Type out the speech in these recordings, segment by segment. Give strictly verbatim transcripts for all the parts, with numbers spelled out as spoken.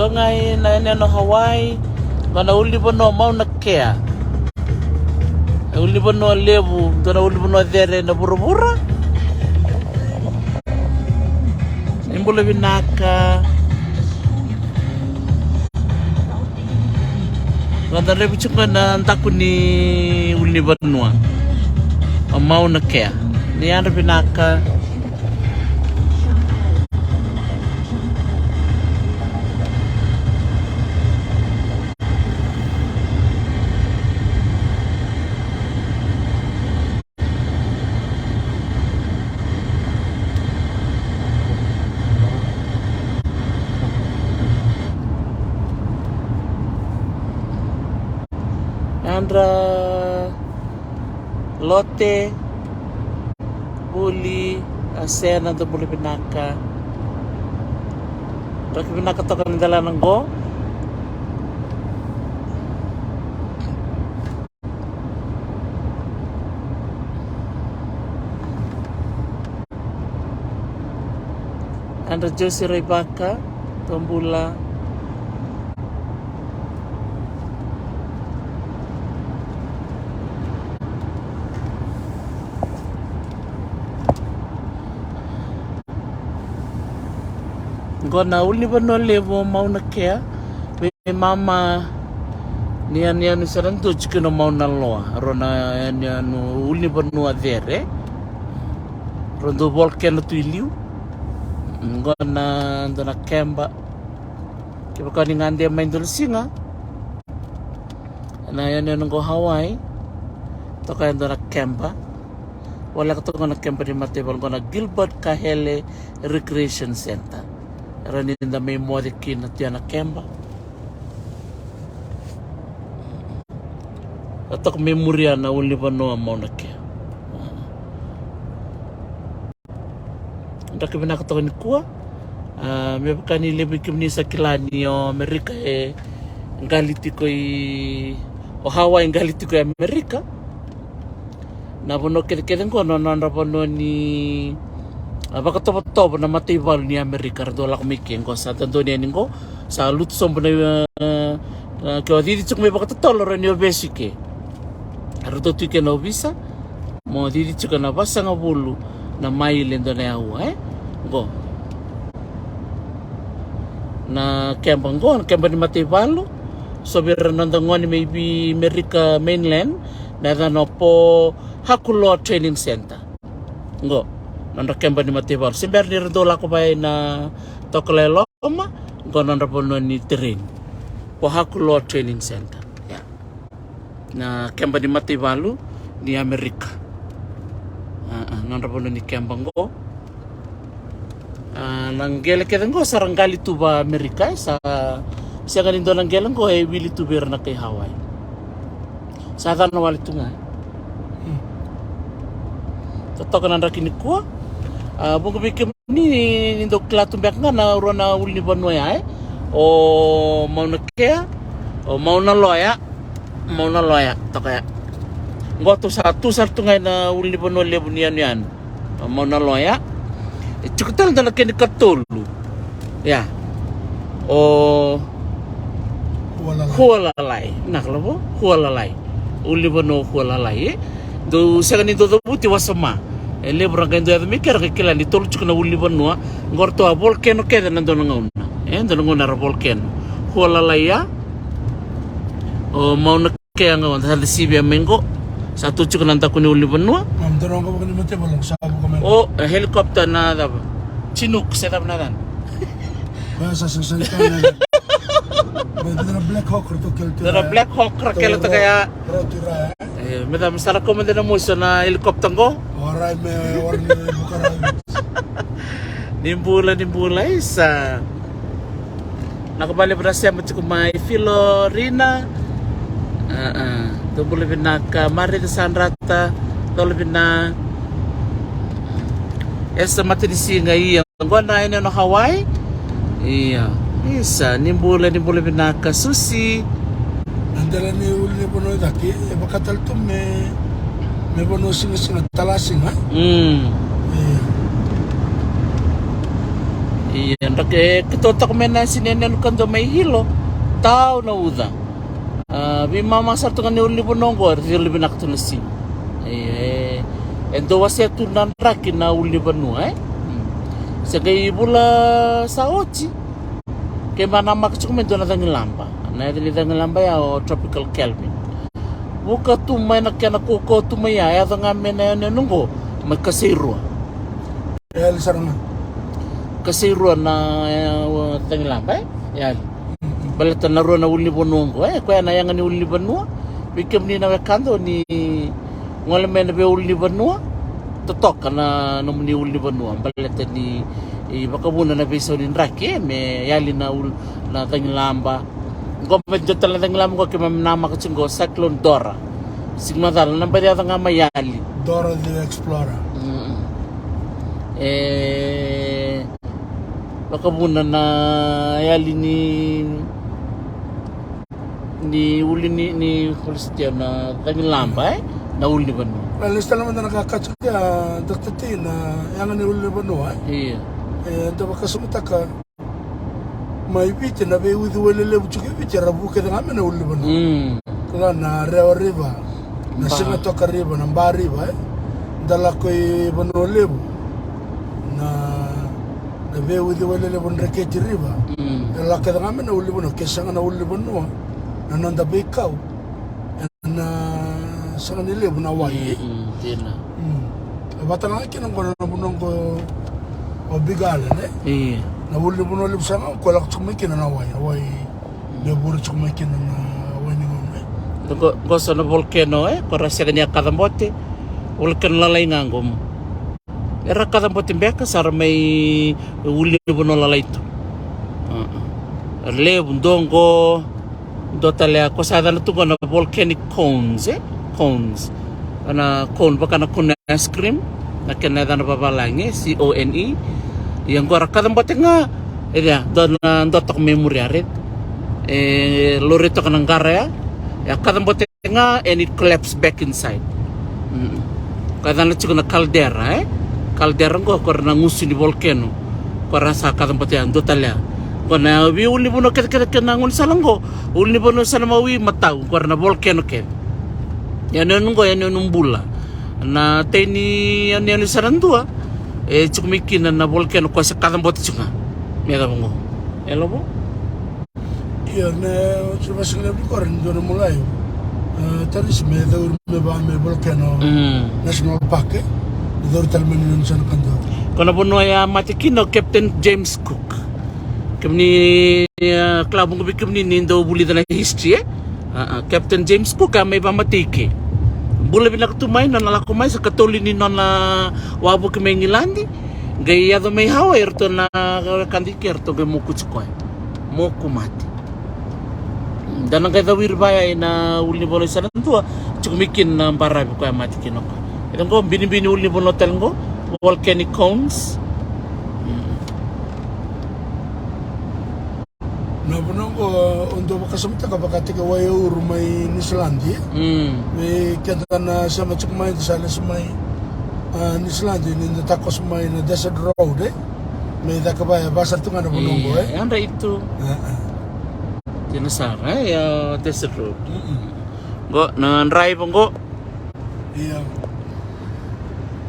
Qo ga ena yanuyanu o Hawaii, qo na ulunivanua o Mauna Kea. E ulunivanua levu, dua na ulunivanua cere ena vuravura. Ni bula vinaka. Qo da raica tiko na daku ni ulunivanua o Mauna Kea. Ni yadra vinaka. Yadra Lote, Vuli, Asena, dou bula vinaka. Draki vinaka toka na delana qo. Yadra Josi Raivaka, dou bula. Qo na ulunivanua levu o Mauna Kea. Vei mama ni yanuyanu sara dua tiko na Mauna Loa, rau na yanuyanu ulunivanua cere. Rau dau volcano tu i liu. Qo na dua na keba. Kevaka ni gade mai dua na siga na yanuyanu qo Hawaii, toka e dua na keba. Voleka toka na keba ni mataivalu qo na Gilbert Kahele Recreation Center. Era ni da mai moce kina tu ya na keba. Ra toka mai muria na ulunivanua Mauna Kea. Draki vinaka toka nikua. A, me vaka ni levu i kemuni sa kila ni o Amerika e qali tiko i, o Hawaii e qali tiko i Amerika. Na vanua kecekece qo na nodra vanua ni, a, vakatovotovo na mataivalu ni Amerika ra dau lako mai ke qo. Sa dodonu yani qo, sa lutu sobu na, a, a, ke o cici tiko mai vakatotolo ra ni o vesu i ke. Ra dau tu i ke na ovisa. Mo cici tiko na vasagavulu na maile dua na aua, e? Qo. Na keba qo, na keba ni mataivalu. So vei ira na noda gone mai vei Amerika mainland, na yacana o Pohakuloa Training Center. Qo, nodra keba ni mataivalu. Se bera ni ra dau lako vaya na Tokalau e Loma, qo nodra vanua ni tereni. Pohakuloa Training Center. Ya. Na keba ni mataivalu ni Amerika. A, a, nodra vanua ni keba qo. A, na qele kece qo sa ra qali tu va Amerika, e sa sega ni dua na qele qo e wili tu vei ira na kai Hawaii. Sa cana wale tu ga. Totoka na draki nikua. A, vuqa vei kemuni ni dau kila tu beka ga na rua na ulunivanua ya, e? O Mauna Kea, o Mauna Loa ya. Mauna Loa ya, toka ya. Qo tu sa, tu sara tu ga ena ulunivanua levu ni yanuyanu. O Mauna Loa ya. E tiko tale dua na kena ikatolu. Ya. O Hualalai. Hualalai. Na kalavo? Hualalai. Ulunivanua o Hualalai, e? Dou sega ni dau cavuti wasoma. E levu ra qai dau yaco mai ke ra qai kila ni tolu tiko na ulunivanua. Qo ratou a volcano kece na dua na gauna. E, dua na gauna era volcano. Hualalai ya. O Mauna Kea ga, o da sa sivia mai qo. Sa tu tiko na daku ni ulunivanua. Mam, dua na gauna ni mataivalu sa vuka mai. O, e, helicopter na cava? Chinook se cava na cana? Ba, sa, sa, sa, sa, sa, sa. Ba, dua na Black Hawk ratou kele tu. Dua na Black Hawk ra kele toka ya. Rau tu ra, e? E, me cava, me sa ra kau mada na mosi na helicopter qo? Orai me, orai me buka ra. Ni bula, ni bula, isa. Na ka vale vra sema tiko mai Filorina. A, a. Dou bula vinaka, Marita Sandrata, dou bula vinaka. Esa Matanisiga, ia. Qo na yanuyanu Hawaii. Ia. Isa, ni bula, ni bula vinaka, Susi. Na dela ni ulunivanua e cake, e vaka tale tu me, me vanua sigasiga, talasiga. Mm. Ia. Ia, draki, e, keitou toka mai na siga ni yanuyanu kadua mai Hilo, tau na uca. A, veimama sara tu ga ni ulunivanua oqo, e rairai vinaka tu na siga. E, e dau wasea tu na draki na ulunivanua, e? Mm. Se qai vula sa oti, keimami namaka tiko mai dua na cagilaba. Na yaca ni cagilaba ya o Tropical Kelvin. Vuka tu mai na kena kaukauwa tu mai ya, e yaco ga mai na yanuyanu oqo, mai Kaseirua. E yali sara ga. Kaseirua na, e, o, cagilaba, e? E yali. Baleta na rua na ulunivanua oqo, e? Koya na yaga ni ulunivanua. Vei kemuni na wekada o ni gole mai na veiulunivanua, totoka na nomuni ulunivanua. Baleta ni, e, vakavuna na veisau ni draki, e? Me yali na ul-, na cagilaba. Qo me dua tale na cagilaba qo keimami namaka tiko qo, Cyclone Dora. Siga macala, na baci yaco ga mai yali. Dora the Explorer. Mm. E, vakavuna na yali ni, ni uli ni, ni, ni, na cagilaba, e? Na ulunivanua. Na lesu tale mada na ka kaci kea, Doctor T, na yaga ni ulunivanua, e? Ia. E, da vakasamataka mai Viti, na veiuciwai lelevu tiko i Viti era vu kece ga mai na ulunivanua. Mm. Kila na Rewa River, na Ba. Sigatoka River, na Ba River, e? Da lako i Vanua Levu, na, na veiuciwai lelevu na Dreketi River. Mm. Era lako kece ga mai na ulunivanua, ke sega na ulunivanua na noda veikau. Na sega ni levu na wai. Mm, mm, dina. Mm. E vata ga kina qo na vanua qo o Big Island, e? Io. Na ulunivanua levu sara ga qo e lako tiko mai kina na wai, na wai. Mm. Me vure tiko mai kina na wai ni gauna, e? Qo, qo sa na volcano, e? Ko ra sega ni a kacabote. Volcano lalai ga qo. Era kacabote beka sa ra mai ulunivanua lalai tu. Uh-uh. Levu, dua qo, dua tale ya, ko sa yacana tu qo na volcanic cones, e? Cones. Na cone, vaka na cone ice cream, na kena yacana vavalagi, e? C O N E. Ia qo ra kacabote ga, e, ia, dua na, dua toka mai muri ya, right? E, laurai toka na qara ya. Ia kacabote ga, and it collapse back inside. Mm. Ko yacana tiko na caldera, e? Caldera qo, ko ra na gusu ni volcano. Ko ra sa kacabote ya, dua tale ya. Qo na veiulunivanua kecekece kei na gaunisala qo, ulunivanua sa na mawi matau, ko ra na volcano kece. Yanuyanu qo, yanuyanu bula. Na tai ni yanuyanu sa na dua, e tiko mai kina na volcano ko se kacabote tiko ga. Me cava qo? E Lovo? Io, na, o tiko vasiga levu qori ni dua na mulai. E, Tarisi me cauri me va me volcano. Mm. National Park, e? Me cauri tale mai na nona sana kadua. Ko na vanua e a mate kina o Captain James Cook. Kemuni, e, kila vuqa vei kemuni ni dau vulica na history, e? A, a, Captain James Cook a mai vamatei ke. Bula vinaka tu mai, nona lako mai, sa katolu ni nona wavoki mai Igiladi. Qai yaco mai Hawaii, eratou na wekada i ke, eratou qai mokuti koya. Moku mate. Da na qai cawiri vaya ina ulunivanua sa na dua, tiko mai kina na baravi koya mate kina o koya. Eda qo, binibini ulunivanua tale qo, volcanic cones. Mm. Na vanua qo, o dau vakasamataka vakataki Waiauru mai Niusiladi, e? Mm. Vei keda na sema tiko mai, da sa lesu mai, a, Niusiladi, ni da takoso mai na Desert Road, e? Me caka vaya, vasa tu ga na vanua qo, e? Io, yadra i tu. A, a. Dina sara, e? Ia, Desert Road. Mm-mm. Qo, na drive qo. Io.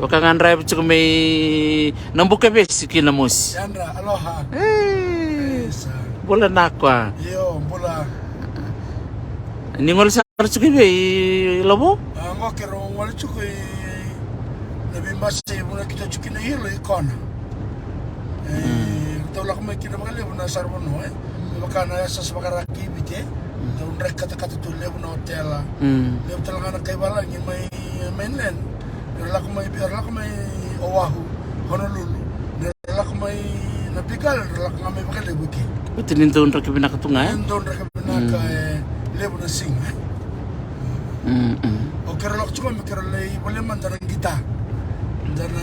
Vaka ga drive tiko mai na Bukavesi ki Namosi. Yadra, aloha. E. Isa. Bula na koa. Io, bula. Ni gole sara tiko i vei, Lovo? A, qo keirau gole tiko i na veibasi e vuna keitou tiko kina i Hilo i Kona. E, mm, tou lako mai kina vakalevu na saravanua, e. Me vaka na yasayasa vakaraka i Viti, e. Mm. Tou draki katakata tu, levu na otela. Mm. Levu tale ga na kai valagi mai mainland. Era lako mai, era lako mai Oahu, Honolulu. Era lako mai na Big Island, era lako ga mai vakalevu i ke. Baleta ni dau draki vinaka tu ga, e? Ni dau draki vinaka, mm, e, levu na siga, e. Mm, mm. O keirau lako tiko me keirau lai volia mada na qita. Da na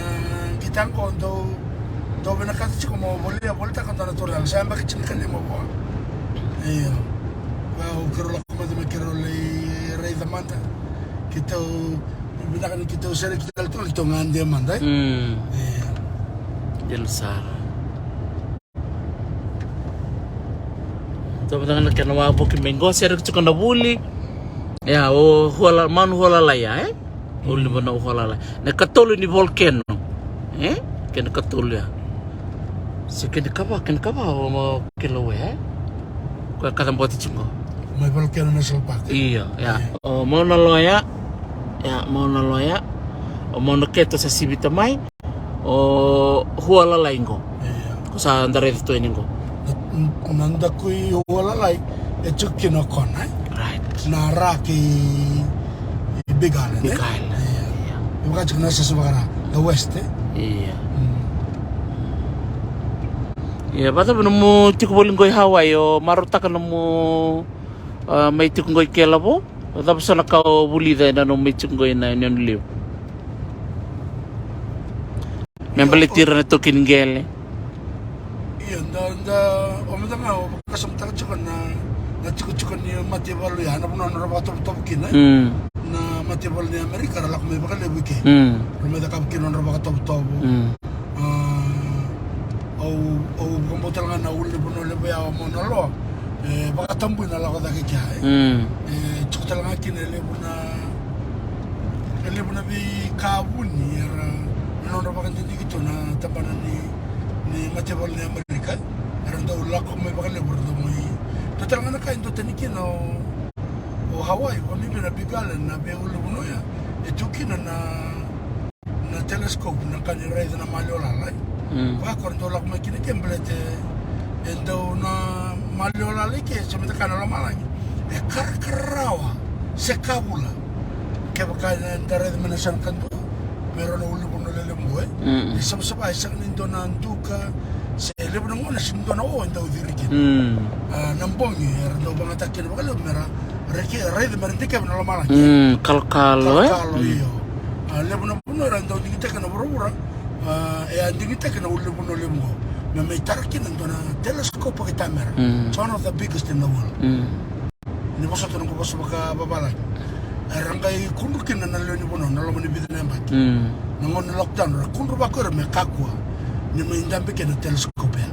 qita qo dau, dau vinakata tiko mo volia, volitaka dua na turaga. Sa yabaki tinikalima vua. Io. Koya o keirau lako mada me keirau lai raica mada. Keitou, vinaka ni keitou sereki tale tu ga, keitou gade mada, e? Mm. Io. Dina sara. Sa vata ga na kena wavoki mai qo, sere tiko na vuli. Ia, o Huala, Mount Hualalai, ia, e? Uli ni vanua o Hualalai. Na ikatolu ni volcano. E? Kena ikatolu ya. Se kena ikava, kena ikava, o Kilauea, e? Koya ka cabe tiko qo. Mai Volcano National Park. Io, ia. Io. O Mauna Loa, ia, Mauna Loa. O Mauna Keto sa sivita mai. O Hualalai qo. Io. Ko sa da raica tu yani qo. Na, na dakui Hualalai e tiko kina o Kona, e? Right. Na ra kei Big Island, e? Big Island. Io. Io. E vaka tiko na sasa vakara, the west, e? Io. Mm. Ia, vacava nomu tiko voli qo i Hawaii, o marautaka nomu, a, mai tiko qo i Kelavo? O cava so na ka o vulica ena nomu mai tiko qo ena, ena levu? Me baleti ira na taukei ni qele. Io, da, da, o mada ga, o vakasamataka tiko na, na tikotiko ni mataivalu ya, na vanua nodra vakatovotovo kina, e? Mm. Na mataivalu ni Amerika, ra lako mai vakalevu i ke. Mm. Ra mai cakava kina nodra vakatovotovo. Mm. A, au, au vakabauta tale ga na ulunivanua levu ya o Mauna Loa. E, vakatabui na lako cake kea, e. Mm. E, tiko tale ga kina e levu na, e levu na veika vuni, era, na nodra vakadidike tu na tabana ni, ni mataivalu ni Amerika. Era dau lako mai vakalevu, era dau mai. Dua tale ga na ka e dua tani kina o, o Hawaii, vakabibi na Big Island, na veiulunivanua ya. E tu kina na na telescope, na ka ni raica na maliwa lala, e? Mm. Koya ko ra dau lako mai kina ke baleta e dau na maliwa lala i ke, se meda kaya na lomalagi, e karakarawa se kavula. Kevaka eda raica mai na yasana kadua, me rau na ulunivanua lelevu qo, e? Mm. E savasava, e sega ni dua na duka, se levu na gauna sega ni dua na o e dau ciri kina. Mm. A, na bogi era dau vakayagataka kina vakalevu me ra raica, raica me ra dikeva na lomalagi. Mm, kalokalo, e? Kalokalo, mm, io. A, levu na vanua era dau digitaka na vuravura, a, e a digitaka na ulunivanua levu qo. Me mai tara kina e dua na telescope vakaitamera. Mm. It's one of the biggest in the world. Mm. Ni vosota na noqu vosa vakavavalagi. Era qai kudru kina na lewe ni vanua, na loma ni vica na yabaki. Mm. Na gauna ni lockdown, ra kudru vaka o ira me kakua ni mai dabe kina na telescope ya.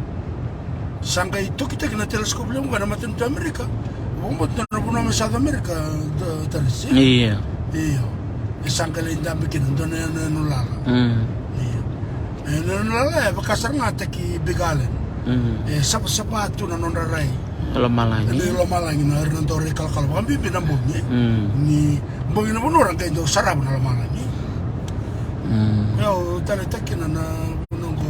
Sa qai tokitaki na telescope levu ga na matanitu Amerika. Vakabauta na vanua mai South America, da, Tarisi. Io. Io. E sa qai lai dabe kina, dua na yanuyanu lala. Mm. Io. E, na, na, na, e vaka sara ga taki Big Island. Mm. E savasava tu na nodra rai. Lomalagi. E, na lomalagi, na, na nodra rai kalokalo. Vakabibi na bogi, e? Mm. Ni bogi na vanua ra qai dau sarava na lomalagi. Mm. Ia, au taleitaka kina na, na vanua qo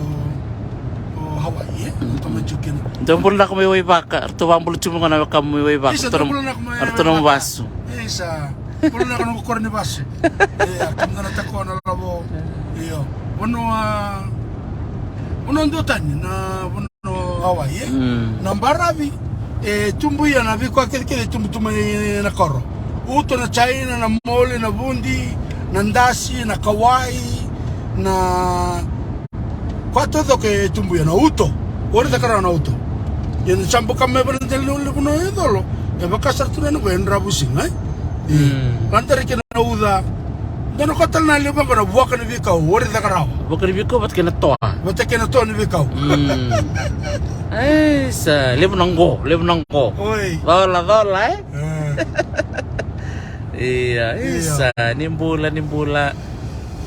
o Hawaii, e? Mm. Au tomani tiko kina. Dou bula vinaka mai Waivaka, ratou vakabula tiko mai qo na wekamu mai Waivaka. Isa, ratou na, dou bula vinaka mai Waivaka. Ratou na vasu. Isa. Bula vinaka na koro ni vasu. Ia, kemudou na Takona, Lavo. Io. Vanua, vanua duatani na vanua o Hawaii, e? Mm. Na baravi e tubuya na veika kecekece e tubu tu mai na koro. Uto, na jaina, na moli, na vudi, na dasi, na kawai, na Koya taucoko e tubuya na uto. O ira e caka rawa na uto. Ia na sa buka mai vei na dela ni ulunivanua e colo. E vaka sara tu na noqu e dravuisiga, e? Mm. Lako tale kina na uca. Dua na ka tale na levu vaqo na vuaka ni veikau, o ira e caka rawa. Vuaka ni veikau vata kei na toa. Vata kei na toa ni veikau. Mm. Ei, sa levu na qo, levu na qo. Oi. Cola, cola, e? E. Ia, ia, isa, ni bula, ni bula.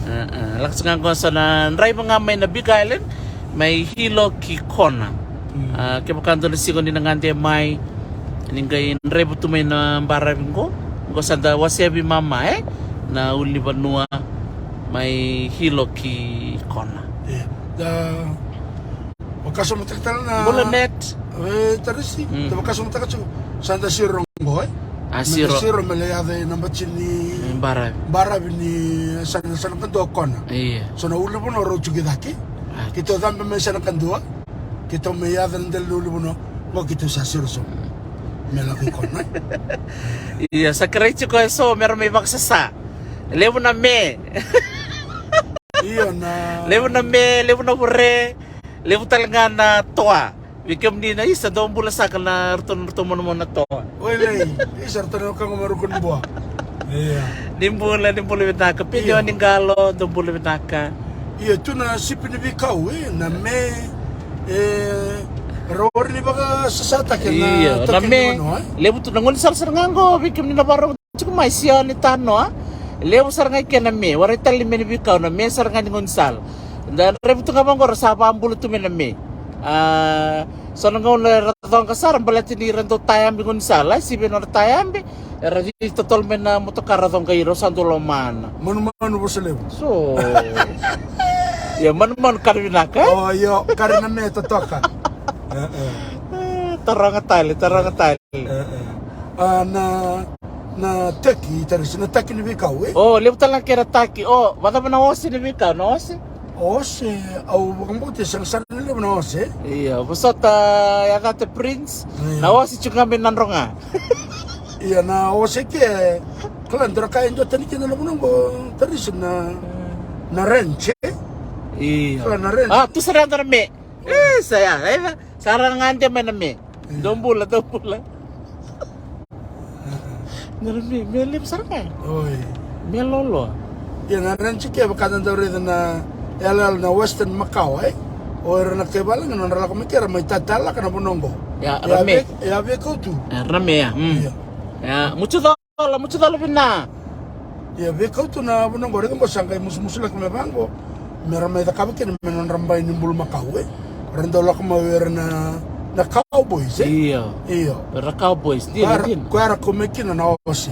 A, a, lako tiko ga qo so na draiva ga mai na Big Island, mai Hilo ki Kona. Mm. A, kevaka dua na siga ni na gade mai, ni qai draiva tu mai na baravi qo. Qo sa da wasea vei mama, e? Na ulunivanua mai Hilo ki Kona. Ia. Da Vakasamataka tale na bula net. E, Tarisi, mm, da vakasamataka tiko. Sa da siro qo, e? A, siro. Me da siro me lai yaco e na batini. E, baravi. Baravi ni yasana, yasana kadua o Kona. Ia. So na ulunivanua rau tiko i cake. A. Keitou cabe mai yasana kadua. Keitou mai yaco na dela ni ulunivanua. Qo keitou sa siro so. Me lako i Kona. Ia, sa kerei tiko e so me ra mai vakasasa. Levu na me. Io, na. Levu na me, levu na vure. Levu tale ga na toa. Vei kemuni na isa, dou bula saka na ratou, ratou monamona na toa. Oi, lei. Isa, ratou na kago mai Rukuni Bua. Ia. Ni bula, ni bula vinaka. Pinioni qalo, dou bula vinaka. Ia, tu na sipi ni veikau, e, na me, e, Rau ni vakasasataki na Io, na taki me. ni vanua, e? Levu tu na gaunisala sara ga qo, vei kemuni na vakarorogo tiko mai, Sione, Tanoa. Levu sara ga i ke na me, warai tale ni me ni veikau, na me sara ga ni gaunisala. Da raica tu ga vaqo ra sa vakabula tu mai na me. A, so na gauna era coqa sara, baleta ni ra dau tayabe gaunisala, e, sivi nodra tayabe. Era cici totolo mai na motokara, coqai, rau sa dau lomana. Manumanu vosa levu. So. Ia, manumanu kari vinaka, e? O, io, kari na me totoka. E, e. E, taroga tale, taroga tale. E, e. A, na, na taki, Tarisi, na taki ni veikau, e? O, levu tale ga kena taki. O, vacava na ose ni veikau, na ose? Ose, au vakabauta e sega sara ni levu na ose. Ia, vosota, yaca te Prince. Ia. Na ose tiko ga mai Nadroga. Ia, na ose ke, kila, dua na ka e duatani kina na vanua qo, Tarisi, na, na ranch, e? Ia. Kila, na ranch. A, tu sara ga na me. E, sa ya, e, sa ra ga de mai na me. Ia. Dou bula, dou bula. Na ra me, me levu sara ga. Oi. Me loloa. Ia, na ranch ke vaka da dau raica na yalayala na Western Macau, e? O ira na kai valagi, nodra lako mai ke, ra mai tatalaka na vanua qo. Ia, ra me. Ia, vei, ia, veikau tu. E, ra me, ya. Mm. Ia. Ia, mucu cola, mucu cola vina. Ia, veikau tu na vanua qo, raica qo sa qai musumusulaki mai vaqo. Me ra mai cakava kina me nodra bai ni bulumakau, e. Ra dau lako mai o ira na, na cowboys, e? Io. Io. Era cowboys, dina, Koya ra, dina. koya ra kau mai kina na ose.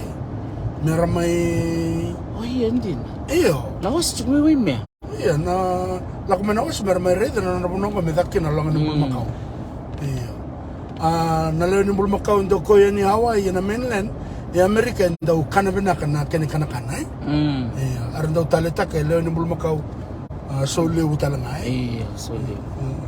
Me ra mai O, ia, dina. Io. Na ose tiko mai Waimea. Ia, na lako mai na ose me ra mai raica na nodra vanua qo me caka kina na loga ni Mm. bulumakau. Ia. A, na lewe ni bulumakau dau kau yani Hawaii, na mainland, e Amerika e dau kana vinaka na kena ikanakana, e? Mm. Ia, era dau taleitaka e lewe ni bulumakau, a, sau levu tale ga, e? Ia, sau levu. Mm.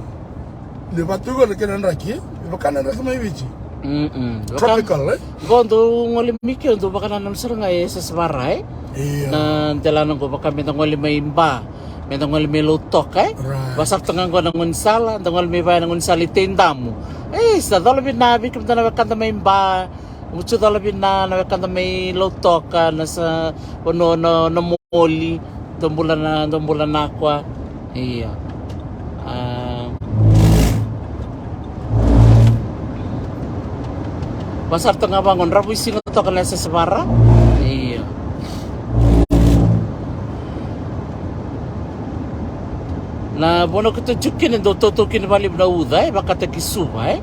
Ni vatu qo na kena draki, e? E vaka na draki mai Viti. Mm-mm. Vaka Tropical, e? Qo dou gole mai ke, dou vakanananu sara ga e Sesevara, e? Ia. Na delana qo vaka me da gole mai Ba, me da gole mai Lautoka, e? Right. Vakasarata ga qo na gaunisala, da gole mai vaya na gaunisala i Teidamu. E, sa cola vina vei kemudou na wekada mai Ba, mucu cola vina na wekada mai Lautoka, na sa, o na, na, na Moli, dou bula na, dou bula na kwa. Ia. A. Vakasarata ga vaqo, Dravuisiga toka na Sesevara. Ia. Na vanua keitou tiko kina dau tautauvata kina vakalevu na uca, e, vakataki Suva, e.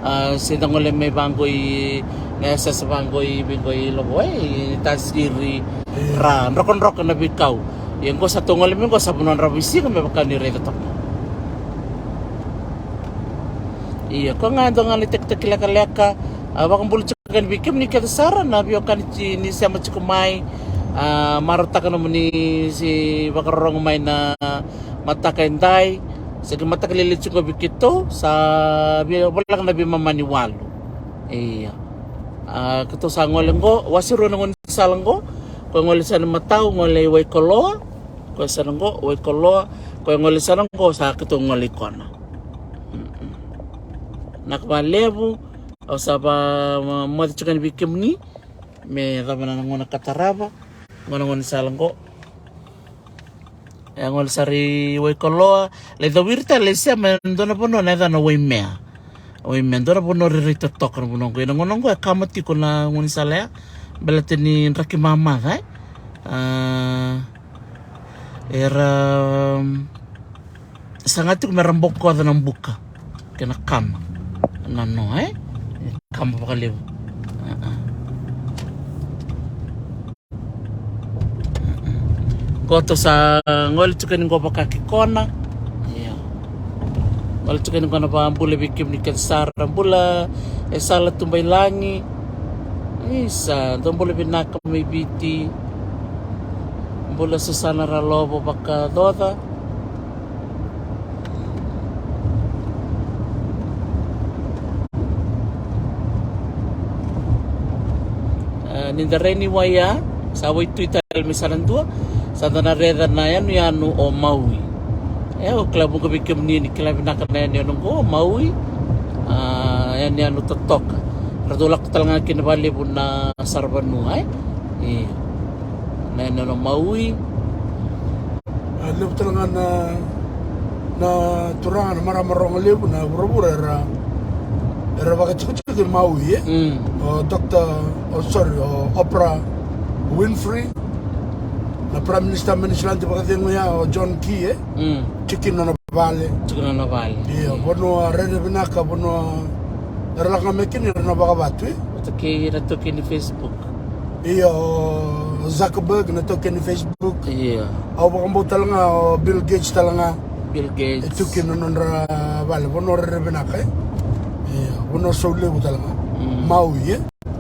A, se da gole mai vaqo i, na yasayasa vaqo i, vaqo i Lovo, e, i Tasiri, Ra, drokadroka na veikau. Ia qo sa tou gole mai qo sa vanua Dravuisiga me vaka ni raica toka. Ia, ko ga e dua ga na itakitaki lekaleka, a, vakabula tiko ga ni vei kemuni kece sara na veiwekani ti-, ni sema tiko mai, a, marautaka nomuni se vakarorogo mai na mataka edai, se qai mataka lailai tiko vei keitou, sa via voleka na veimama ni walu. Ia. A, keitou sa gole qo, wase rua na gaunisala qo, ko e gole sa na matau, gole i Waikoloa, ko e sa na qo, Waikoloa, ko e gole sa na qo, sa keitou gole i Kona. Mm-mm. Naka valevu, au sa va, ma-, moce tiko ga ni vei kemuni, me cava na gauna ka tarava, qo na gaunisala qo. E gole sara i Waikoloa, lai cawiri tale lai sema e dua na vanua na yacana Waimea. Waimea, dua na vanua rairai totoka na vanua qo. Ia na gauna qo e kama tiko na gaunisala ya, baleta ni draki mamaca, e? A, era, mm, saga tiko mera bokoca na buka kei na kama. Na no, e? E kama vakalevu. A, a. Qo tou sa gole tiko yani qo vaka ki Kona. Ia. Gole tiko yani qo na vakabula vei kemuni kece sara, bula e Sala Tubailagi. Isa, dou bula vinaka mai Viti. Bula Susana Ralovo Vakacoca. E, ni da rai ni wai ya, sa waitui tale mai sa na dua, sa da na raica na yanuyanu o Maui. E, au kila vuqa vei kemuni ni kila vinaka na yanuyanu qo o Maui. A, yanuyanu totoka. Ra dau lako tale ga kina vakalevu na saravanua, e? Io. Na yanuyanu o Maui. A, levu tale ga na na turaga, na marama rogo levu na vuravura era, era vakatikotiko i Maui, e? Mm. O Doctor, o, sorry, o Oprah Winfrey, na Prime Minister mai Niu Siladi vakacegu ya, o John Key, e? Mm. Tiko kina na nona vale. Tiko kina na nona vale. Io, vanua rairai vinaka, vanua era lako ga mai kina era na vakavatu, e? Vata kei ira taukei ni Facebook. Io, o Zuckerberg na taukei ni Facebook. Io. Au vakabau tale ga o Bill Gates tale ga. Bill Gates. E tu kina na nodra vale, vanua rairai vinaka, e? Io, vanua sau levu tale ga. Mm. Maui, e?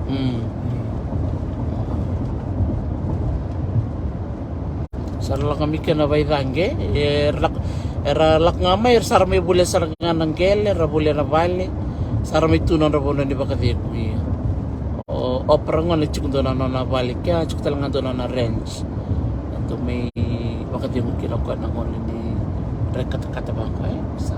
Mm. Sa ra lako mai kina vaicaqe, era lako, era lako ga mai, era sa ra mai volia sara ga na qele, ra volia na vale, sa ra mai tu nodra vanua ni vakacegu. Io. O Oprah gona e tiko dua na nona vale kea, tiko tale ga dua na nona ranch. E dau mai vakacegu kina o koya na gauna ni rai katakata vaqo, e? Sa.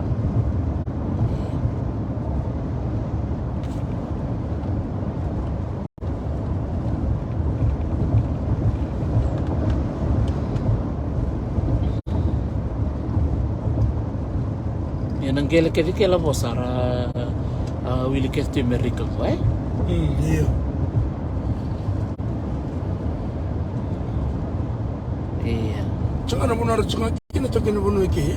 Ia na qele kece kei Lavo sa ra, a, wili kece tu i Merika qo, e? Mm, io. Ia. Tiko ga na vanua ra tiko ga kina, taukei ni vanua i ke.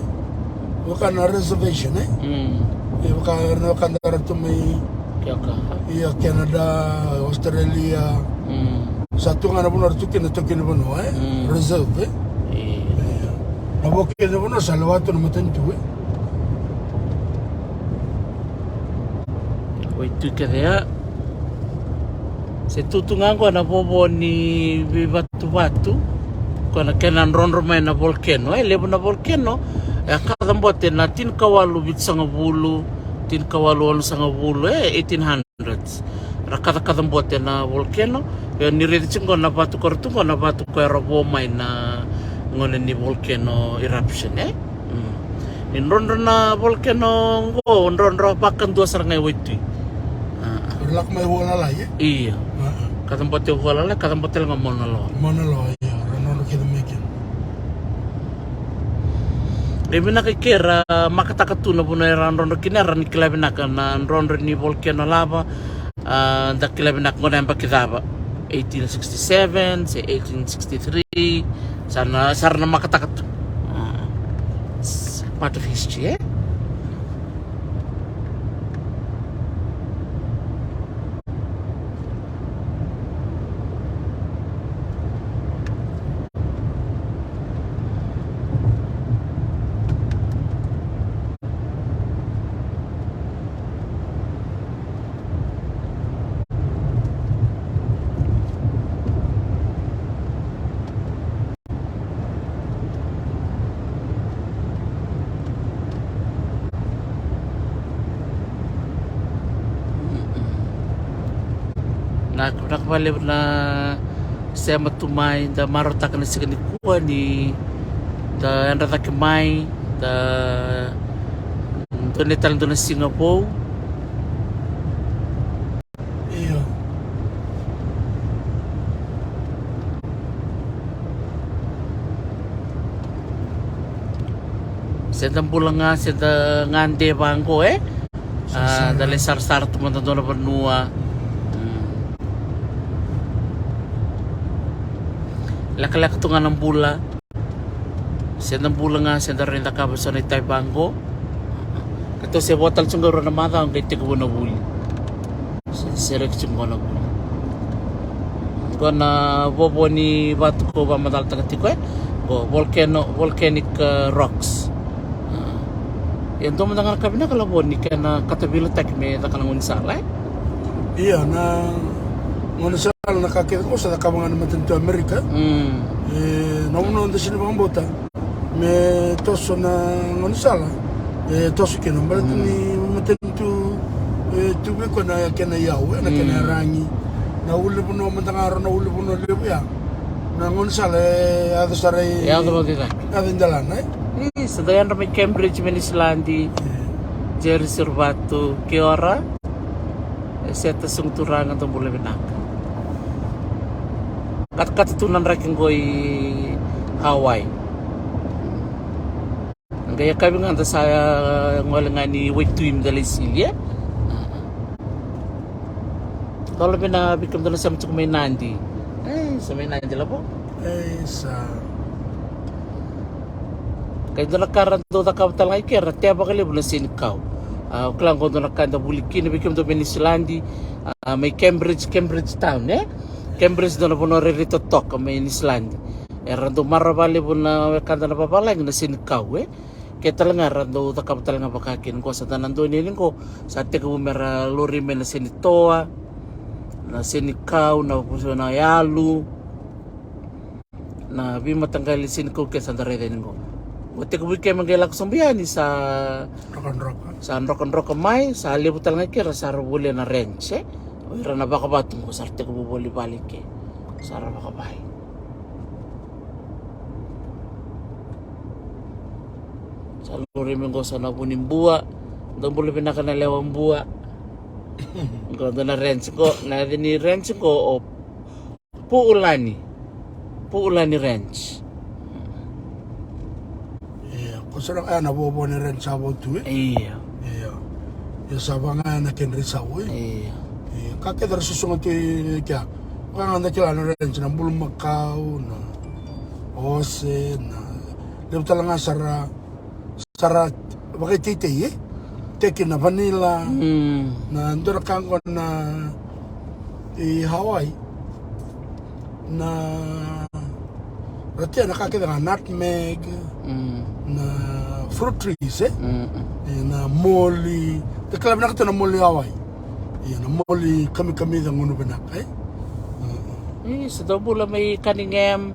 Vaka na reservation, e? Mm. E vaka na, vaka da ra tu mai. Ke ka. Ia Canada, Australia. Mm. Sa tu ga na vanua ra tu kina, taukei ni vanua, e? Mm. Reserve, e? Ia. Ia. Na vo kece na vanua sa lewa tu na matanitu, e? Waitui kece ya. Se tu tu ga qo na vovo ni veivatuvatu. Ko na kena drodro mai na volcano, e? Levu na volcano e a kaca bote na tinikawalu vitusagavulu, tinikawalu onosagavulu, e, eighteen hundreds. Ra kacakaca bote na volcano. Ia ni raici tiko qo na vatu ko ra tu qo, na vatu ko era vo mai na gauna ni volcano eruption, e? Mm. Ni drodro na volcano qo, drodro vakadua sara ga i waitui. A. Ra lako mai Hualalai, e? Ia. A, a. Kaca bote Hualalai, kaca bote tale ga Mauna Loa. Mauna Loa, ia. Ra drodro kece mai kina. E vinaka i ke ra makataka tu na vanua era drodro kina, era ni kila vinaka na drodro ni volcano lava. A, da kila vinaka qo na yabaki cava, eighteen sixty-seven se eighteen sixty-three. Sa na, sa ra na makataka tu. A, s-, part of history, e? Na, na ka vakalevu na sema tu mai, da marautaka na siga nikua ni da yadra cake mai, da donate tale dua na siga vou. Io. Se da bula ga, se da gade vaqo, e? A, da lai sarasara tu mada dua na vanua. Mm. Lekaleka tu ga na bula. Se da bula ga, se da rai cakava so na itavi vaqo. Ka tou se vo tale tiko ga rua na macawa qai tekivu na vuli. Se, sereki tiko qo na vuli. Qo na vovo ni vatu ko vakamacalataka tiko, e? Qo volcano, volcanic, e, rocks. A. Ia dua mada ga na ka vinaka Lavo ni kena katavilataki me caka na gaunisala, e? Ia, na gaunisala na ka kece qo sa cakava ga na matanitu Amerika. Mm. E, na vanua da sega ni vakabauta me toso na gaunisala, e toso kina baleta ni matanitu e tu vei koya na kena iyau, e, na kena iyaragi. Na ulunivanua mada ga, rau na ulunivanua levu ya. Na gaunisala e yaco sara i, yaco vakatikitiki, yaco i delana, e? Isa, da yadra mai Cambridge, mai Niusiladi. E. Jerry Sirivatu, kia ora. E, Seta Suguturaga, dou bula vinaka. Katakata tu na draki qo i Hawaii. Na E kavi ga da sa gole ga ni waitui me da lai sili e. Dola vei na vei kemudou na sema tiko mai Nadi. E sa mai Nadi lavo. E sa. Kai dua na ka ra dau cakava tale ga i ke ra tea vakalevu na senikau. A, o kila qo dua na ka da vuli kina vei kemudou mai Niusiladi. A, mai Cambridge, Cambridge Town e. Cambridge dua na vanua rairai totoka mai Niusiladi. Era dau marava levu na wekada na vavalagi na senikau e. Ke tale ga ra dau cakava tale ga vaka kina qo sa da na dua ni yani qo. Sa tekivu me ra lori mai na senitoa, na senikau, na vuso na yalu, na veimataqali senikau ke sa da raica yani qo. Qo tekivu i ke me qai lako sobu yani sa drokadroka. Sa drokadroka mai, sa levu tale ga i ke ra sa ra volia na ranch e. O ira na vakavatu qo sa ra tekivu voli vale i ke. Sa ra vakavai. Sa lori mai qo sa na vu ni bua. Dou bula vinaka na lewa bua. Qo dua na ranch qo, na yaca ni ranch qo o Pu'ulani. Pu'ulani Ranch. Ia, ko sa na, e, na vovo ni ranch sa vo tu e. Ia. Ia. Ia sa vaka ga na kedra isau e. Ia. Ia, ka kece ra susuga tu i kea. Vaka ga da kila na ranch na bulumakau, na ose, na levu tale ga sa ra, sa ra vakaiteitei e. Teki na vanilla. Mm. Na dua na ka qo na i Hawaii. Na ra tea na ka kece ga nutmeg. Mm. Na fruit trees e. Mm. E, na moli. Da kila vinaka tu na moli Hawaii. Ia na moli kamikamica gunu vinaka e. Mm. Isa, dou bula mai Cunningham.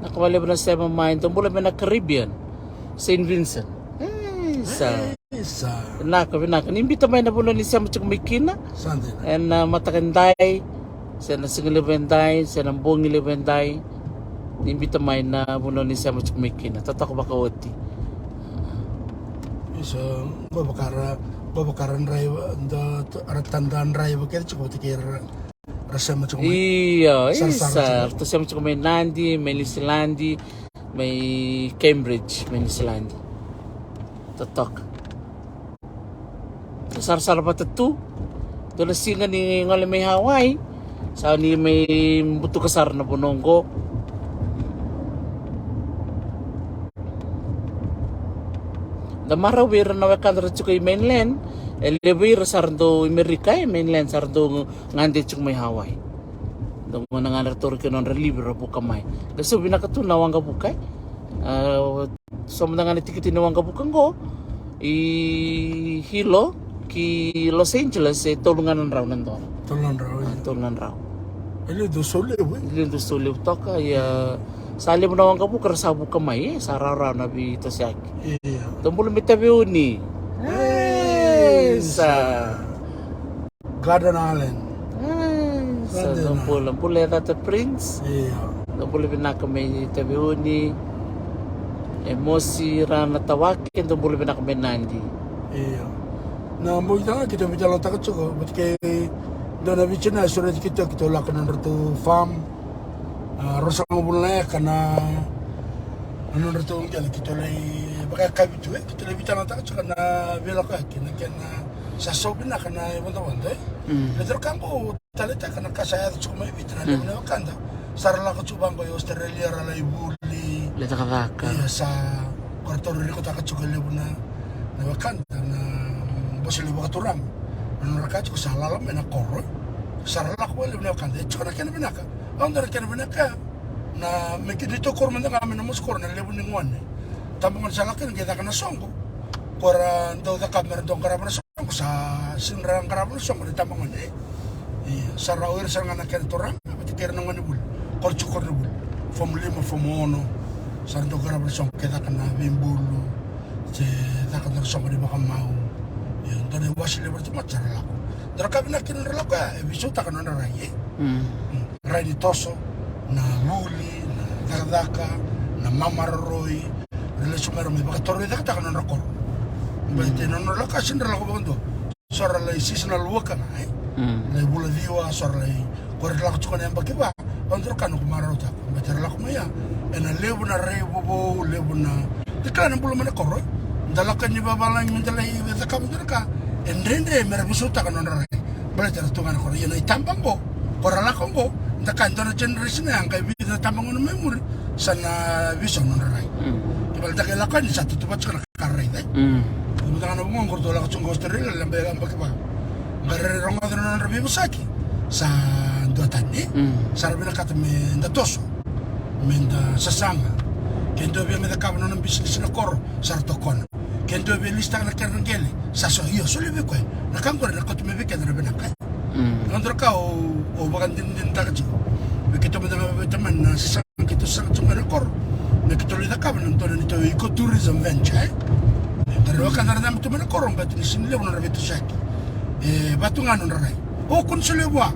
Na ka valevu na sema mai, dou bula mai na Caribbean. Saint Vincent. Isa. Isa. Vinaka, vinaka. Ni bita mai na vanua ni sema tiko mai kina. Sa dina. Ena mataka edai, se na siga levu edai, se na bogi levu edai. Ni bita mai na vanua ni sema tiko mai kina. Totoka vakaoti. Isa, qo vaka ra, qo vaka ra draiva, da, ra tada draiva kece tiko vata kei ra, ra sema tiko mai. Io, isa. Sarasara tiko. Ratou sema tiko mai Nadi, mai Niusiladi, mai Cambridge, mai Niusiladi. Totoka. Sarasara vata tu. Dua na siga ni gole mai Hawaii. Sa ni mai butuka sara na vanua qo. Da marau vei ira na wekada ra tiko i mainland. E levu ira sa ra dau i Merika e mainland sa ra dau gade tiko mai Hawaii. Dau gona ga na ratou ra kei nodra livi ra vuka mai. Qai sau vinaka tu na waqavuka e. A, so mada ga na tikiti ni waqavuka qo i Hilo ki Los Angeles e tolu ga na drau na dola. Tolu na drau. A, tolu na drau. E levu dau sau levu e. Levu dau sau levu toka ia. Sa levu na waqavuka ra sa vuka mai e, sa rawarawa na veitosoyaki. Ia. Dou bula mai Taveuni. Isa. Garden Island. Sa dou bula, bula e Cata Prince. Ia. Dou bula vinaka mai Taveuni. E Mosi ra na tawake, dou bula vinaka mai Nadi. Ia. Na bogi tale ga keitou veitalanoataka tiko vata kei dua na vitina e sureti keitou, keitou lako na nodratou farm. A, ruasagavulu na eka na, na nodratou qele keitou lai vakayakavi tu e, keitou lai veitalanoataka tiko na veilakoyaki na kena sa sau vinaka na ivodovodo e. Mm. Na turaga qo taleitaka na ka sa yaco tiko mai Viti na levu na wekada. Sa ra lako tiko vaqo i Australia ra lai vuli. Lai cakacaka. Ia sa ko ratou ririkotaka tiko e levu na, na wekada na bose levu vakaturaga. Na nodra ka tiko sa lala mai na koro. Sa ra lako e levu na wekada. E tiko na kena vinaka. Au dua na kena vinaka ya. Na me kina itou koro mada ga me na mosi koro na levu ni gone. Tabagone sa lako kina qai caka na soqo. Ko ra dau cakava me ra dau qarava na soqo sa sega ni ra qarava na soqo na tabagone. Ia sa ra o ira sara ga na kena turaga vata kei ira na gone vuli. Ko ra tiko koro na vuli. Fomu lima, fomu ono. Sa ra dau qarava na soqo ke caka na veibulu. Se caka na soqo ni vakamau. Ia dua na iwase levu ra tu mata sa ra lako. Dua na ka vinaka kina nodra lako ya e veisautaka na nodra rai e. Mm. Mm. Rai ni toso, na vuli, na cakacaka, na mamaroroi, ra lesu mai ra mai vakatorocaketaka na nodra koro. Baleta na nodra lako sega ni ra lako vakadua. So ra lai seasonal worker ga e. Mm. Lai vula ciwa, so ra lai, ko ra lako tiko na yabaki va, au dua na ka noqu marautaka. Baleta ra lako mai ya ena levu na rai vovou, levu na Da kila na bula mai na koro, da lako ni vavalagi me da lai cakava dua na ka. E dredre me ra veisautaka na nodra rai. Baleta era tu ga na koro. Ia na itaba oqo, ko ra lako oqo, da ka e dua na generation ya, qai vica na taba qo na mai muri, sa na veisau na nodra rai. Ke vale da qai lako yani sa tutuva tiko na ka ra raica. Ko mada ga na vuqa qo ratou lako tiko qo Australia, laba e laba ke vaka. Qai ra rogoca na nodra veivosaki. Sa dua tani. Sa ra vinakata me da toso. Me da sasaga. Ke dua via me cakava na nona bisinisi na koro, sa ra tokona. Ke dua via lisitaka na kena qele, sa so, io, solia vei koya. Na ka qori na kauta mai vei keda na vinaka. Dua na ka au, au vakadinadinataka tiko. Vei keitou mada ga vei tamani na sasaga keitou sasaga tiko mai na koro. Me keitou lai cakava na dua na neitou ecotourism venture, e. Qai ra wekada ra cabe tu mai na koro, baleta ni sega ni levu na nodra veitosoyaki. E vatu ga na nodra rai. O, kua ni solia vua.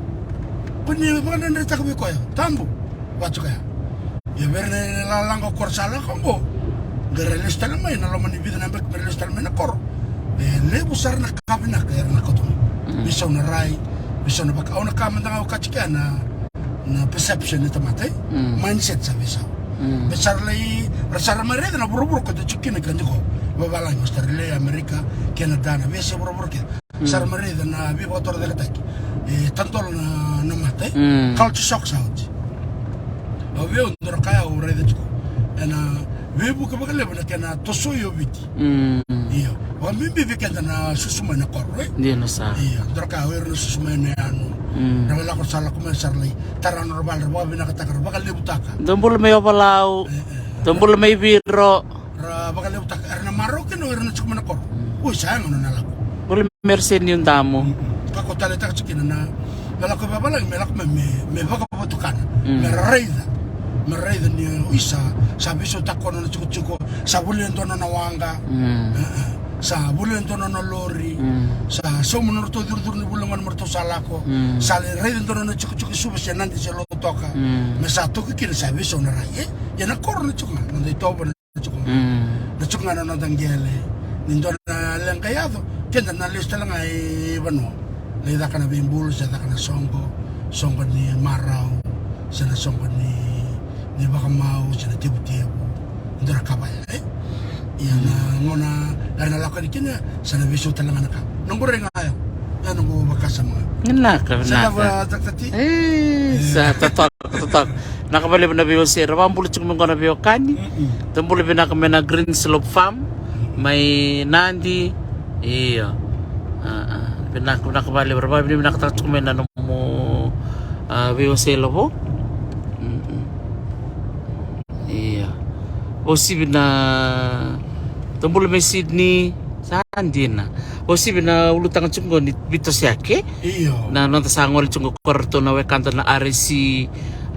Kua ni vakadredretaka vei koya. Tabu. Vatu kaya. Ia vei ira na lalaga ko ra sa lako oqo. Qai ra lesu tale mai na loma ni vica na yabaki me ra lesu tale mai na koro. E levu sara na ka vinaka era na kauta mai. Veisau na rai, veisau na vaka, au na ka mada ga au kaya tiko ya na, na perception ni tamata, e? Mindset sa veisau. Be sa ra lai, ra sa ra mai raica na vuravura ko da tiko kina, ka tiko vavalagi, Australia, Amerika, Canada, na veiyasai vuravura kece. Sa ra mai raica na veivakatorocaketaki. E tadola na, na mata, e? Culture shock sa oti. Au vei au dua na ka ya au raica tiko. Ena veivuke vakalevu na kena tosoi o Viti. Io. Vakabibi vei keda na susu mai na koro, e? Dina sara. Io, dua na ka ya, o ira na susu mai na yanu. Ra lako, sa lako mai, sa ra lai tara na nodra vale, ra vakavinakataka, ra vakalevutaka. Dou bula mai Ovalau. E, e. Dou bula mai Viro. Ra vakalevutaka, era na marau kina o ira na tiko mai na koro. Oi, sa yaga nona lako. Bula mai Seniudamu. Ka ko taleitaka tiko kina na, na lako vavalagi, me lako mai, me, me vakavatukana. Me ra raica. Me ra raica ni, oi, sa, sa veisautaka o nona tikotiko, sa volia e dua nona waqa. E, e. Sa volia e dua nona lori. Sa sauma na nodratou curucuru ni vula gona me ratou sa lako. Sa lai raica e dua nona tikotiko i Suva se Nadi se Lautoka. Me sa toki kina sa veisau na rai, e? Ia na koro na tiko ga, noda itovo na tiko ga. Na tiko ga na noda qele. Ni dua na leqa e yaco, keda na lesu tale ga i vanua. Lai caka na veibulu, se caka na soqo, soqo ni marau, se na soqo ni, ni vakamau, se na tevutevu. Dua na ka vaya, e? Ia na gauna era na lako yani kina, sa na veisau tale ga na ka. Noqu rai ga ya. Ya noqu vakasama. Vinaka, vinaka. Sa cava, Doctor T? E, sa totoka, totoka. Vinaka vakalevu na veiwasei. Ra vakabula tiko mai qo na veiwekani. Tou bula vinaka mai na Green Slope Farm mai Nadi. Io. A, a. Vinaka, vinaka vakalevu. Ra vakavinavinakataka tiko mai na nomu, a, veiwasei Lavo. Io. Vakauasivi na, tou bula mai Sydney. Sa dina. Vakauasivi na ulutaga tiko qo ni veitosoyaki. Io. Na noda sa gole tiko qo ko ratou na wekada na R S C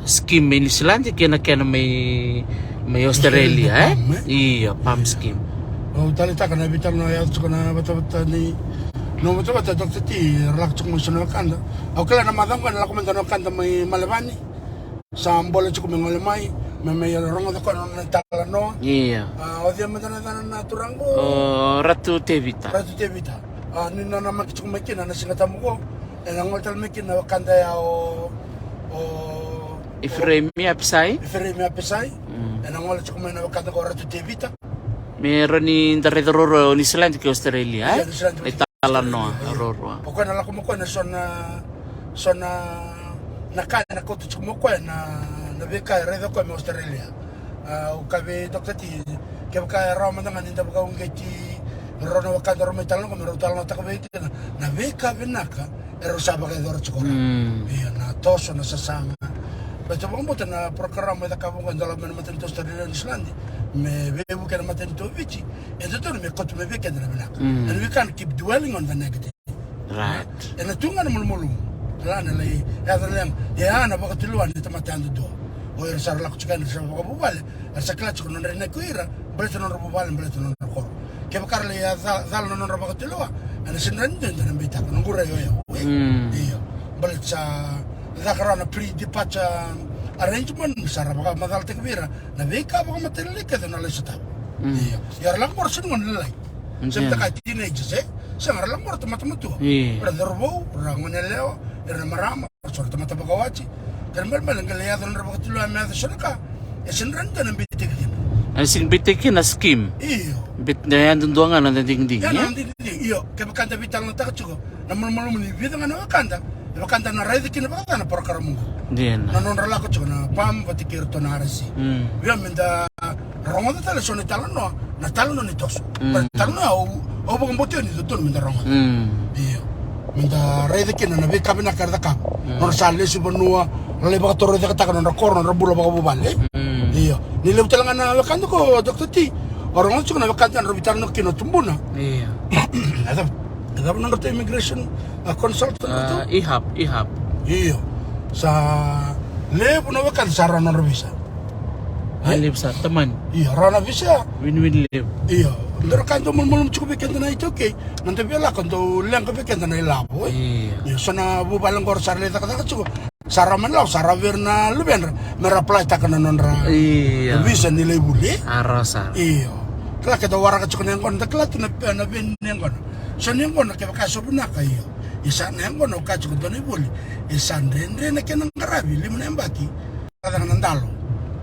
scheme mai New Zealand kei na kena mai, mai Australia, e? Australia, PALM, e? Io, PALM scheme. Au taleitaka na veitalanoa e yaco tiko na vatavata ni, na vatavata Doctor T, ra lako tiko mai so na wekada. Au kila na macawa qo ena lako mai dua na wekada mai Melbourne. Sa bole tiko me gole mai, me mai rogoca koya na nona italanoa. Io. A, o cei mada na yacana na turaga qo? O Ratu Tevita. Ratu Tevita. A, ni na namaki tiko mai kina na Siga Tabu qo. Ena gole tale mai kina na wekada ya o, o Ifereimi Apisai. Ifereimi Apisai. Ena gole tiko mai na wekada qo o Ratu Tevita. Me rawa ni da raica ruarua o New Zealand kei Australia, e? Io, New Zealand. Na italanoa, Australia, io. Ruarua. O koya na lako mai o koya na so na, so na, na ka ena kauta tiko mai o koya na, na veika e raica o koya mai Australia. A, au kaya vei Doctor T, kevaka e rawa mada ga ni da vakauqeti rau na wekada rau mai talanoa qo me rau talanoataka vei keda na veika vinaka erau sa vakayacora tiko. Io, na toso, na sasaga. Baleta vakabauta na program e cakava qo e dolavi mai na matanitu Australia, New Zealand, me veivuke na matanitu o Viti, e dodonu me kauta mai vei keda na vinaka. And we can't keep dwelling on the negative. Right. Ena tu ga na malumalumu. Kila na lai yaco na leqa. E a na vakatulewa ni tamata yadudua. O ira sa ra lako tiko yani, era sa vakavuvale, era sa kila tiko na nodra inaki o ira, baleta na nodra vuvale, baleta na nodra koro. Kevaka ra lai yaco cala na nodra vakatulewa, ena sega ni dua e dua na beitaka, noqu rai o yau, e? Io. Baleta sa caka rawa na pre-departure arrangement, sa ra vakamacalataki vei ira na veika vakamatailalai kece na lai sotava. Io. Ia ra lako qo ra sega ni gone lalai. Sega ni taka teenagers, e? Sega, ra lako qo ra tamata matua. Io. Ra cauravou, ra gone yalewa, ira na marama, so ra tamata vakawati. Kena ibalebale qai lai yaco na nodra vakatulewa me yaco so na ka, e sega ni dua na beitaki kina. Na sega ni beitaki kina na scheme. Io. Beit na yadudua ga na digidigi, ia na digidigi, io. Kevaka da veitalanoataka tiko na malumalumu ni vica ga na wekada, e vaka da na raica kina vakacava na porokaramu qo. Dina. Na nodra lako tiko na pam vata kei iratou na R S C. Via me da rogoca tale so na italanoa, na talanoa ni toso. Na talanoa au, au vakabauta ni dodonu me da rogoca. Io. Me da raica kina na veika vinaka era cakava. Nodra sa lesu vanua, na lai vakatorocaketaka nodra koro, nodra bula vakavuvale. Io. Ni levu tale ga na wekada ko Doctor T. O rogoca tiko na wekada nodra veitalanoa kina o tubuna. Io. E cava, e cava nodra immigration, a, consultant. A, ihap, ihap. Io. Sa levu na wekada sa rawa nodra visa. A levu sa tamani. Io, rawa na visa. Win-win levu. Io. Dua na ka dau malumalumu tiko vei keda na iTaukei, na dau via lako dau leqa vei keda na ilavo, e? Io. Io, so na vuvale qo ra sa lai cakacaka tiko. Sa rawa mai na lavo, sa rawa vei ira na luvedra me ra apply taka na nodra visa ni lai vuli, e? A rawa sara. Io. Kila ke dau waraka tiko na yaqona, da kila tu na pe, na veni ni yaqona. So na yaqona kevaka e so vinaka, io. Ia sa na yaqona au kaya tiko dua na ivoli. E sa dredre na kena qaravi, lima na yabaki. Caka na dalo.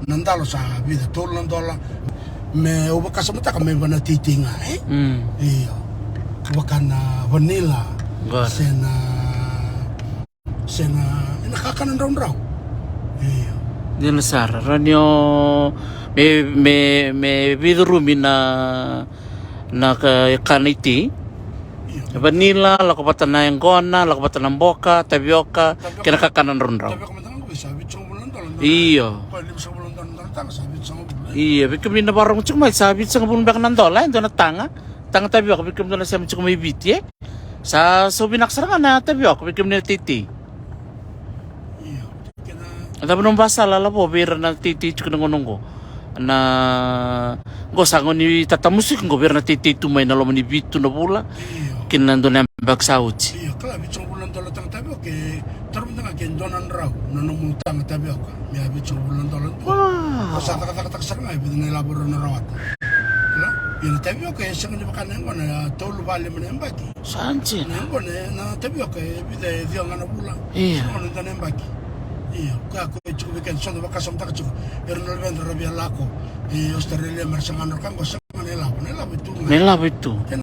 Na dalo sa vica, tolu na dola. Me au vakasamataka me vaka na teitei ga, e? Io. Vaka na vanila. Se na, se na, e na kakana draudrau. Io. Dina sara, rawa ni o, me, me, me veicurumi na, na ka, kana i ti. Io. Vanila, lako vata na yaqona, lako vata na boka, tavioka, kei na kakana draudrau. Io. Io, vei kemuni na vakarogo tiko mai, sa vitusagavulu beka na dola, e dua na taga. Taga tavioka, vei kemudou na sema tiko mai Viti, e? Sa sau vinaka sara ga na tavioka, vei kemuni na teitei. Io. A cava nomu vakasala lavo vei ira na teitei tiko na gauna oqo? Na, qo sa gauna ni tatamusuki qo vei ira na teitei tu mai na loma ni vitu na vula. Io. Kina na dua na yabaki sa oti. Io, kila vitusagavulu na dola taga tavioka, e tara mada ga ke dua na drau na nomu taga tavioka. Me a vitusagavulu na dola dua. Wow. Ko sa cakacakataka sara ga e vica na ilavo era na rawata. Kila? Ia na tavioka e sega ni vaka na yaqona, e tolu, va, lima na yabaki. Sa dina. Na yaqona, na tavioka e vica, e ciwa ga na vula. Io. Sa gauna dua na yabaki. Io, ka ko e tiko vei keda, so da vakasamataka tiko. Era na luvedra ra via lako i Australia me ra saga na ka qo, sega na ilavo, na ilavo e tu ga. Na ilavo e tu.